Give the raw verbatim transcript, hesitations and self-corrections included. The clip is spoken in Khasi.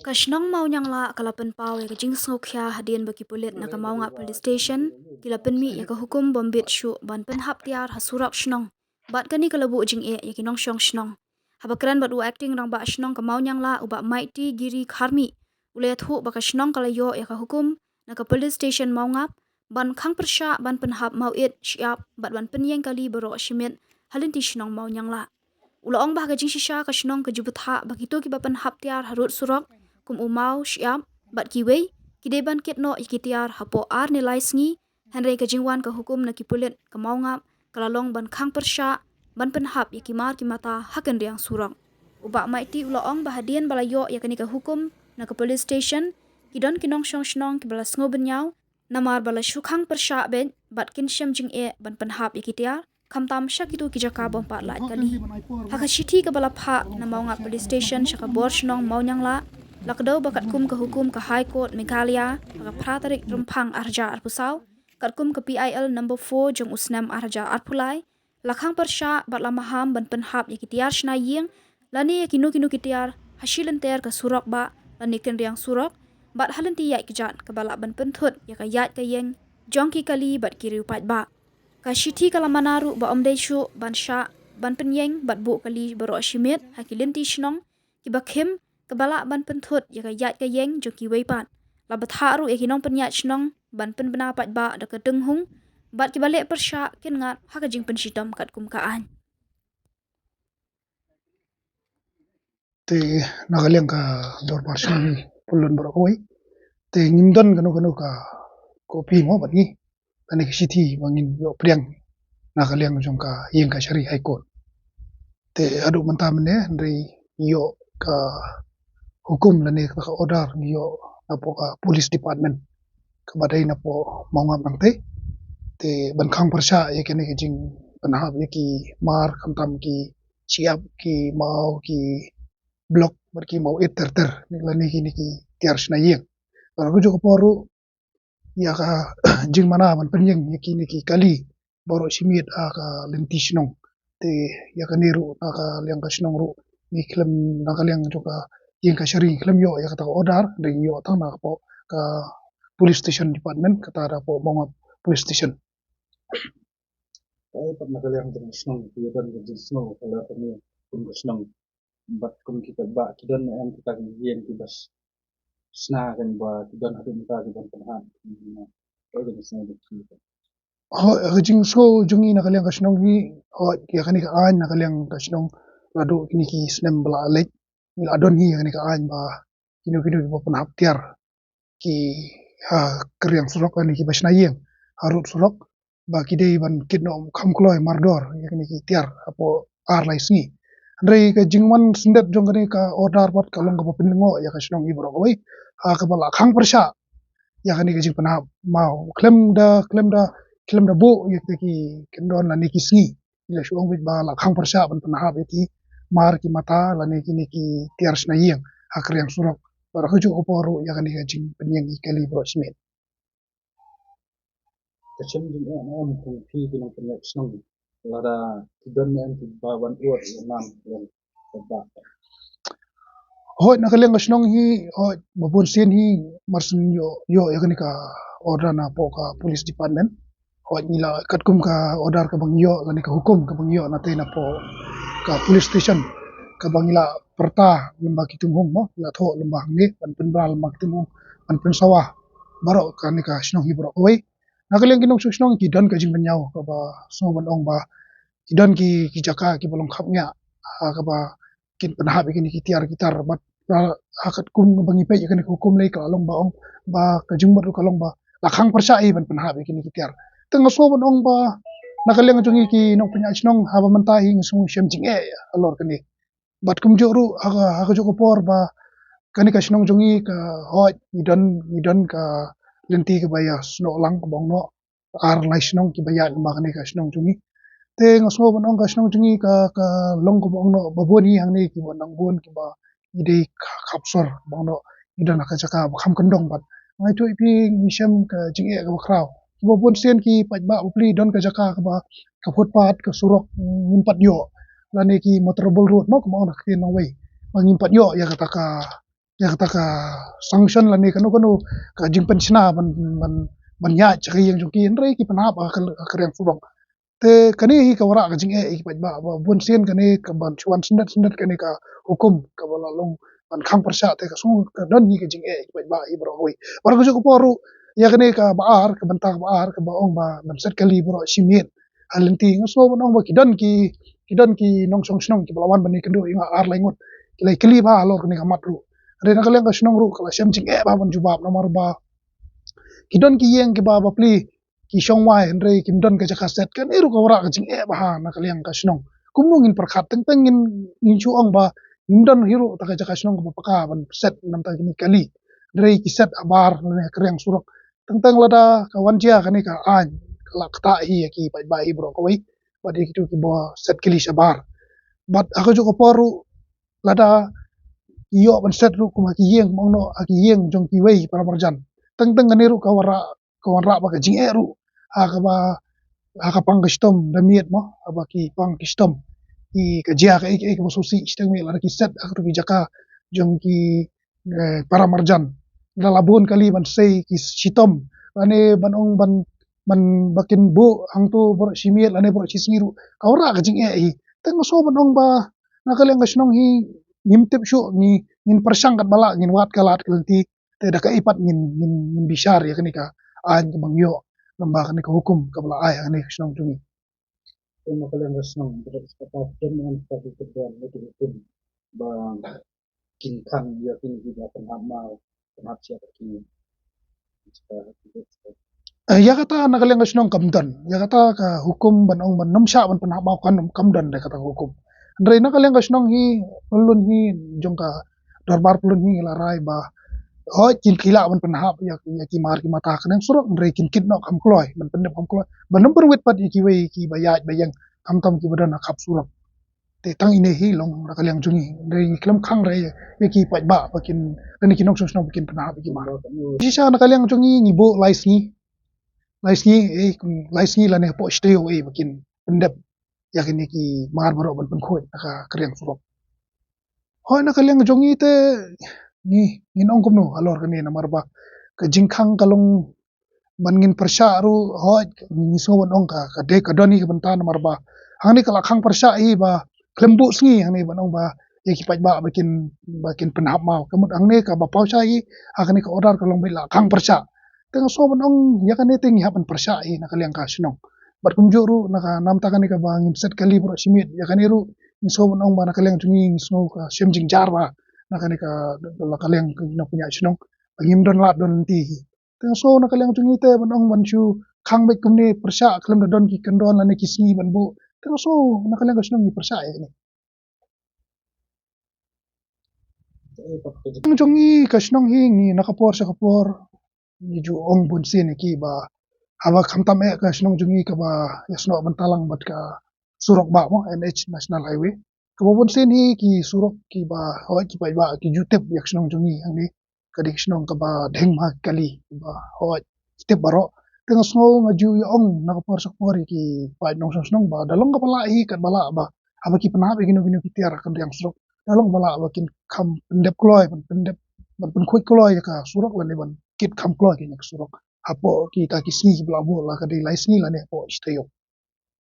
Ka shnong Mawnianglah ka la pynpaw ïa ka jingsngewkhia hadien ba ki pulit na ka Mawngap Police Station ki la pynmih ïa ka hukum bym bit shuh ban pynhap tiar ha surok shnong. Bad kane ka la buh jingeh ïa ki nongshong shnong. Haba kren bad u Acting Rangbah Shnong ka Mawnianglah, u Bah Mighty Giri Kharmi, u la ïathuh ba ka shnong ka la ïoh ïa ka hukum na ka Police Station Mawngap ban khang pyrshah ban pynhap mawit, shyiap bad ban pynïeng kali baroh shi miet ha lynti shnong Mawnianglah. U la ong ba ha ka jingshisha ka shnong ka ju bthah ba kito kiba pynhap tiar harud surok kum u maw, shyiap bad kiwei, ki dei ban kit noh ïa ki tiar hapoh ar ne lai sngi, hynrei ka jingwan ka hukum na ki pulit ka Mawngap ka la long ban khang pyrshah ban pynhap ïa ki mar ki mata ha kynriang surok. U Bah Mighty u la ong ba hadien ba la ïoh ïa kane ka hukum na ka police station, ki don ki nongshong shnong kiba la sngew bynñiaw namar ba la shu khang pyrshah beit bad kin shem jingeh ban pynhap ïa ki tiar, khamtam sha kito ki jaka bym pat lait kali. Ha ka shithi kaba la phah na Mawngap Police Station sha ka bor shnong Mawnianglah, la kdew ba katkum ka hukum ka High Court Meghalaya ha ka phra tarik Rymphang ar hajar arphew saw, katkum ka P I L number four jong u snem ar hajar arphew lai, la khang pyrshah bad la maham ban pynhap ïa ki tiar shna ïing lane ïa kino kino ki tiar ha shi lynter ka surok bah lane kynriang surok, bad ha lynti ïaid kjat kaba lah ban pynthut ïa ka ïaid ka ïeng jong ki kali bad ki riew paidbah. Ka shithi ka la mana ruh ba ym dei shuh ban shah ban pynïeng bad buh kali baroh shi miet ha ki lynti shnong kiba khim, kaba lah ban pynthut ïa ka ïaid ka ïeng jong kiwei pat. La bthah ruh ïa ki nongpynïaid shnong ban pynbna paidbah da ka dynghung, bad kiba leh pyrshah kin ngat ha ka jingpynshitom katkum ka aiñ. Te na ka liang ka dorbar shnong hi, pyllun baroh kawei, te ngim don kano kano ka kopi mo bad ngi, kane ka shithi ba ngin ïoh pdiang na ka liang jong ka ïing kashari High Court. Te haduh mynta mynne hynrei ïoh ka hukum lane ka order ngi ïoh napoh ka police department kaba dei napoh Mawngap nangtei. Te ban khang pyrshah ïa kane ka jingpynhap ïa ki mar khamtam ki shyiap, ki maw, ki block bad ki mawit ter ter lane kine ki tiar shna ïing. Bad ha kajuh ka por ruh ïa ka jingmana ban pynïeng ïa kine ki kali baroh shi miet ha ka lynti shnong. Te ïa kane ruh na ka liang ka shnong ruh ngi khlem, na ka liang jong ka ïing kashari ngi khlem ïoh ïa kata ka order, hynrei ngi ïoh tang napoh ka police station department, kata napoh Mawngap police station. Kaei pat na ka liang jong ka shnong, ki don ka jingsngew ka la ka ni kum ka shnong bad kum ki paidbah, ki don ne em kita ki ïing kiba s-, shna kan ba ki don haduh mynta ki ban pynhap? Kaei ka jingsngew jong ki? Hooid, ka jingsngew jong ngi na ka liang ka shnong hi, hooid, ïa kane ka aiñ na ka liang ka shnong, naduh kine ki snem ba la leit ngi la don hi ïa kane ka aiñ ba kino kino kiba pynhap tiar ki ha kynriang surok lane kiba shna ïing harud surok, ba ki dei ban kit noh kham kloi mardor ïa kine ki tiar hapoh ar lai sngi. Hynrei ka jingwan syndet jong kane ka order pat ka long kaba pynlyngngoh ïa ka shnong hi baroh kawei, ha kaba la khang pyrshah ïa kane ka jingpynhap maw. Khlem da, khlem da, khlem da buh ïa kita ki kyndon lane ki sngi, ngi la shu ong beit ba la khang pyrshah ban pynhap ïa ki mar ki mata lane kine ki tiar shna ïing ha kynriang surok. Bad ha kajuh ka por ruh ïa kane ka jingpynïeng ïa ki kali baroh shi miet. Ka shem jingeh ne em kum phi ki nongpynïaid shnong, lada ki don ne em kiba wan ud ïa nam ïa ka ba? Hooid, na ka liang ka shnong hi, hooid, ba bun sien hi mar shu ïoh, ïoh ïa kane ka order napoh ka police department. Hooid, ngi la, katkum ka order kaba ngi ïoh lane ka hukum kaba ngi ïoh na tei napoh ka police station, kaba ngi la pyrta lem bad ki tynghung mo, ngi la thoh lem bad hangne ban pynbna lem bad ki tynghung, ban pynsawa baroh kane ka shnong hi baroh kawei. Na ka liang ki nongshong shnong ki don ka jingpynïaw kaba sngew ban ong ba ki don ki, ki jaka kiba long khapngiah ha kaba kin pynhap ïa kine ki tiar ki tar, bad ha katkum ba ngi peit ïa kane ka hukum lei ka la long ba ong ba ka jingmut ruh ka long ba la khang pyrshah hi ban pynhap ïa kine ki tiar. Te nga sngew ban ong ba na ka liang jong ngi ki nongpynïaid shnong haba mynta hi nga sngew shem jingeh halor kane. Bad kumjuh ruh ha ka, ha kajuh ka por ba kane ka shnong jong ngi ka, hooid, ngi don, ngi don ka lynti kaba ïasnoh lang kaba ong noh ar lai shnong kiba ïaid lem bad kane ka shnong jong ngi. Te nga sngew ban ong ka shnong jong ngi ka, ka long kaba ong noh ba bun hi hangne kiba nang bun kiba ngi dei ka khap sor ba ong noh ngi don ha ka jaka ba kham kyndong bad nga ïathuh ïa phi ngi shem ka jingeh kaba khraw. Kiba bun sien ki paidbah bapli don ka jaka kaba ka footpath ka surok ngim pat ïoh lane ki motorable road mo kaba ong ha ka ktien nongwei ba ngim pat ïoh ïa kata ka ïa kata ka sanction lane kano kano ka jingpynshna ban, ban, ban ïaid sha ka ïing jong ki, hynrei ki pynhap ha ka, ka riang surok. Te kane hi ka wanrah ka jingeh ïa ki paidbah, ba bun sien kane ka ban shu wan sngewbha sngewbha kane ka hukum kaba la long ban khang pyrshah, te ka sngew ka don hi ka jingeh ïa ki paidbah hi baroh kawei. Bad ka juh ka por ruh, ïa kane kaba ar, ka bynta kaba ar kaba ong ba ban set kali baroh shi miet ha lynti, nga sngew ban ong ba ki don ki, ki don ki nongshong shnong kiba la wan ban ïakynduh ïa nga ar lai ngut, ki la ïakylli bha halor kane ka mat ruh. Hynrei na ka liang ka shnong ruh ka la shem jingeh bha ban jubab, namar ba ki don ki ïing kiba bapli ki shong wai, hynrei kim don ka jaka set. Kane ruh ka wanrah ka jingeh bha na ka liang ka shnong. Kumno ngin pyrkhat, teng teng ngin, ngin shu ong ba ngim don hi ruh ta ka jaka shnong kaba paka ban set namar kine ki kali, hynrei ki set habar lane ha ka riang surok. Teng teng lada ka wan jia kane ka aiñ, ka la ktah hi ïa ki paidbah hi baroh kawei, bad ïa kitu kiba set kali shabar. Bad ha ka juh ka por ruh, lada ki ïoh ban set ruh kum ha ki ïing, kum ong noh, ha ki ïing jong kiwei para marjan, teng teng kane ruh ka wanrah, ka wanrah ba ka jingeh ruh ha kaba, ha ka pang ka shitom da miet mo, haba ki pang ki shitom, ki ka jia kaei kaei kaba sngewsih shiteng miet, lada ki set ha katu ki jaka jong ki, eh, para marjan. Da la bun kali ban sei ki shitom, lane ban ong ban, ban ba kin buh hangto baroh shi miet lane baroh shi sngi ruh ka wanrah ka jingeh hi. Te nga sngew ban ong ba na ka liang ka shnong hi ngim tip shuh, ngi, ngin pyrshang katba lah, ngin wad ka lad ka lynti, te da kaei pat ngin, ngin, ngin bishar ïa kane ka aiñ kaba ngi ïoh, lane ba kane ka hukum kaba la ai ha kane ka shnong jong ngi. Te na ka liang ka shnong, ba da kata ka don ka hukum ba kin khang ïa kine kiba pynhap maw, pynhap sha ki. Eh, ïa kata na ka liang ka shnong kam don. Ïa kata ka hukum ban ong ban nym shah ban pynhap maw kam, kam don da kata ka hukum. Hynrei na ka liang ka shnong hi, pyllun hi, jong ka dorbar pyllun hi la rai ba hooid kin, ki lah ban pynhap ïa, ïa ki mar ki mata ha ka riang surok, hynrei kin kit noh kham kloi, ban pyndep kham kloi, ban nym pynwit pat ïa kiwei kiba ïaid ba ïeng, khamtam kiba don ha khap surok. Te tang ine hi long na ka liang jong ngi, hynrei ngi khlem khang re ïa ki paidbah ba kin, lane ki nongshong shnong ba kin pynhap ïa ki mar. Shisha na ka liang jong ngi ngi buh lai sngi, lai sngi, eh, lai sngi lane hapoh shi taïew, eh, ba kin pyndep ïa kine ki mar baroh ban pynkhuid na ka, ka riang surok. Hooid na ka liang jong ngi te ngi, ngin ong kumno halor kane, namar ba ka jingkhang ka long ban ngin pyrshah ruh, hooid ngi sngew ban ong ka, ka dei ka don hi ka bynta, namar ba hangne ka la khang pyrshah hi ba khlem buh sngi hangne ban ong ba ïa ki paidbah ba kin, ba kin pynhap maw. Ka mut hangne kaba paw shai hi ha kane ka order ka long ba la khang pyrshah. Te nga sngew ban ong ïa kane te ngi hap ban pyrshah hi na ka liang ka shnong. Bad kumjuh ruh na ka namta kane kaba ngin set kali baroh shi miet, ïa kane ruh ngi sngew ban ong ba na ka liang jong ngi ngi sngew ka shem jingjar bha na kane ka, la ka liang ka nongpynïaid shnong ba ngim don lad don lynti hi. Te nga sngew na ka liang jong ngi te ban ong ban shu khang beit kumne pyrshah khlem da don ki kyndon lane ki sngi ban buh, te nga sngew na ka liang ka shnong ngi pyrshah ïa kane. Jong ngi ka shnong hi ngi na ka por sha ka por ngi ju ong bun sien ïa ki ba haba khamtam eh ka shnong jong ngi kaba ïasnoh bynta lang bad ka surok bah mo, N H, National Highway, kaba bun sien hi ki surok kiba hooid ki paidbah ki ju tip ïa ka shnong jong ngi hangne. Ka dei ka shnong kaba dheng bha kali, ba hooid ki tip baroh. Te nga sngew nga ju ïa ong na ka por sha ka por ïa ki paid nongshong shnong ba da long kaba lah hi katba lah ba haba ki pynhap ïa kino kino ki tiar ha ka riang surok, da long ba lah ba kin kham pyndep kloi, ban pyndep, ban pynkhuid kloi ïa ka surok lane ban kit kham kloi ïa ka surok hapoh kita ki sngi kiba la buh, la ka dei lai sngi lane hapoh shi taïew.